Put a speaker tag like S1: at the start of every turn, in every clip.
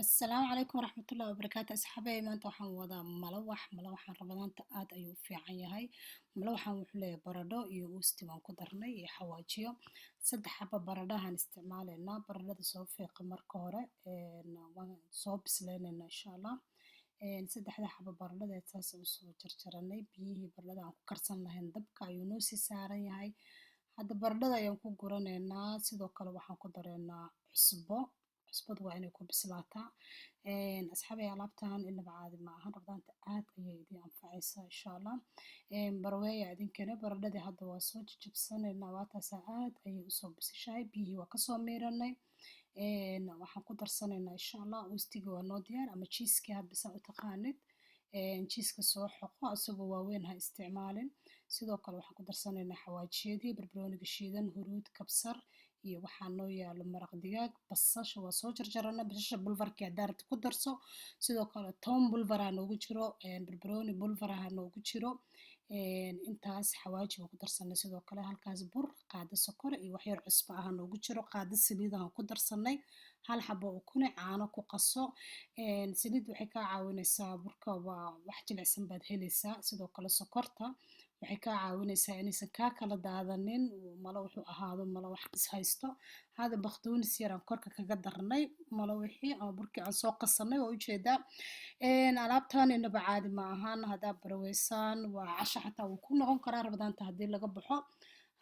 S1: Asalaamu calaykum waraxmatullahi wabarakaatu, asxaabey. Maanta waxaan wadaa malawax. Malawaxan Ramadaanta aad ayuu u fiican yahay. Malawaxan wuxuu leeyahay baradho iyo uusti baan ku darnay iyo xawaajiyo. 3 xaba baradhahan isticmaalaynaa. Baradhada soo fiiqa marka hore, waan soo bisleynaynaa insha Allah. Saddexda xaba baradhada saas usoo jarjaranay. Biyihii baradhada aan ku karsan lahayn dabka ayuu noo sii saaran yahay. Hadda baradhada ayaan ku guranaynaa. Sidoo kale waxaan ku dareynaa cusbo. Cusbadu waa inay ku bislaataa. Asxaabay, alaabtan inaba caadi ma ahan. Ramadaanta aad ayay idin anfacaysaa insha Allah. Barweeya idinkana. Baradhadii hadda waa soo jajabsanaynaa. Waa taasaa, aad ayay usoo bisishahay. Biyihii waa kasoo miiranay. Waxaan ku darsanaynaa insha Allah uustigii waa noo diyaar, ama cheese-kii hadba saa u taqaanid. Cheese-ka soo xoqo, asagoo waaweyn ha isticmaalin. Sidoo kale waxaan ku darsanaynaa xawaajiyadii, barbarooniga shiidan, huruud, kabsar iyo waxaa noo yaalo maraq digaag. Basasha waa soo jarjarana. Basasha bulvarkii haddaa rabti ku darso. Sidoo kale toon bulvaraa noogu jiro, barbarooni bulvaraha noogu jiro. Intaas xawaaji baan ku darsanay. Sidoo kale halkaas bur, qaado sokor iyo waxyar cusbo aha noogu jiro. Qaado saliidahan ku darsanay, hal xabo ukune, caano ku qaso. Saliid waxay kaa caawinaysaa burka, waa wax jilicsan baad helaysaa. Sidoo kale sokorta waxay kaa caawinaysaa inaysan kaa kala daadanin, malo wuxuu ahaado malo wax is haysto. Hada bakdoonis yaraan korka kaga darnay malo wixii ama burkii aan soo qasanay. Waa ujeedaa, alaabtan inaba caadi ma ahan. Haddaa baraweysaan, waa casho xataa wuu ku noqon karaa Ramadaanta haddii laga baxo.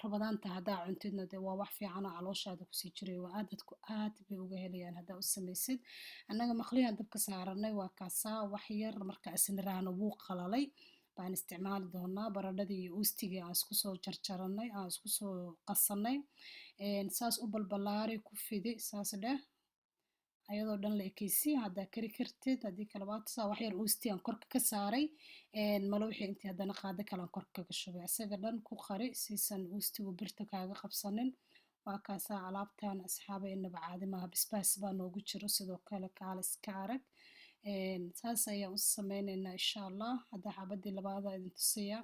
S1: Ramadaanta haddaa cuntidna, dee waa wax fiican oo calooshaada kusii jiray. Waa aad, dadku aad bay uga helayaan haddaa u samaysid. Annaga maqliyaan dabka saaranay. Waa kaasaa, wax yar marka isniraahno wuu qalalay baan isticmaali doonaa baradhadii iyo uustigii aan isku soo jarjaranay, aan isku soo qasanay. Saas u balbalaari, ku fidi, saas dheh, ayadoo dhan la ekeysiin haddaa kari kartid. Haddii kale waa tusaa. Wax yar uusti aan korka ka saaray malo wixii intii, haddana qaado kale aan korka kaga shubay. Isaga dhan ku qari siisan uustigu birta kaaga qabsanin. Waa kaasaa alaabtan, asxaaba, inaba caadi maaha. Basbaas baa noogu jiro sidoo kale, kaal iska arag. Saas ayaan u sameyneynaa insha Allah. Hadda xabadii labaada idin tusaya.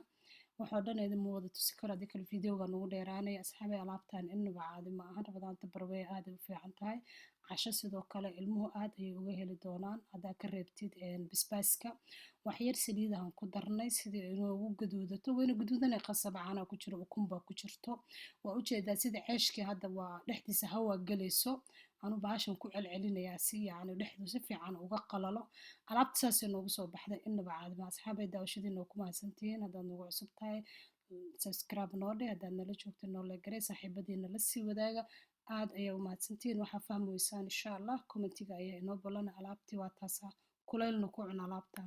S1: Waxoo dhan idinma wada tusi karo, haddii kale videoga nagu dheeraanaya. Asxaabay, alaabtan inaba caadi ma ahan. Ramadaanta barwey, aad ay u fiican tahay. Casho sidoo kale ilmuhu aad ayay uga heli doonaan haddaa ka reebtid basbaaska. Waxyar saliidahan ku darnay sidii inoogu gaduudato. Wayna gaduudanay, qasab, caanaa ku jiro, ukun baa ku jirto. Waa ujeedaa sida ceeshkii hadda waa dhexdiisa hawa gelayso. Anu bahashan ku celcelinayaa si yacni dhexdu si fiican uga qalalo. Alaabta saasay noogu soo baxday, inaba caadi ma. Asxaabay, daawashadiina waa ku mahadsantihiin. Haddaad nagu cusub tahay, subscribe noo dheh. Haddaad nala joogta, noo legaray, saaxiibadiina la sii wadaaga. Aad ayaa u mahadsantihiin. Waxaa fahmi weysaan insha Allah commentiga ayaa inoo balana. Alaabtii waa taasaa, kulaylna ku cuna alaabtan.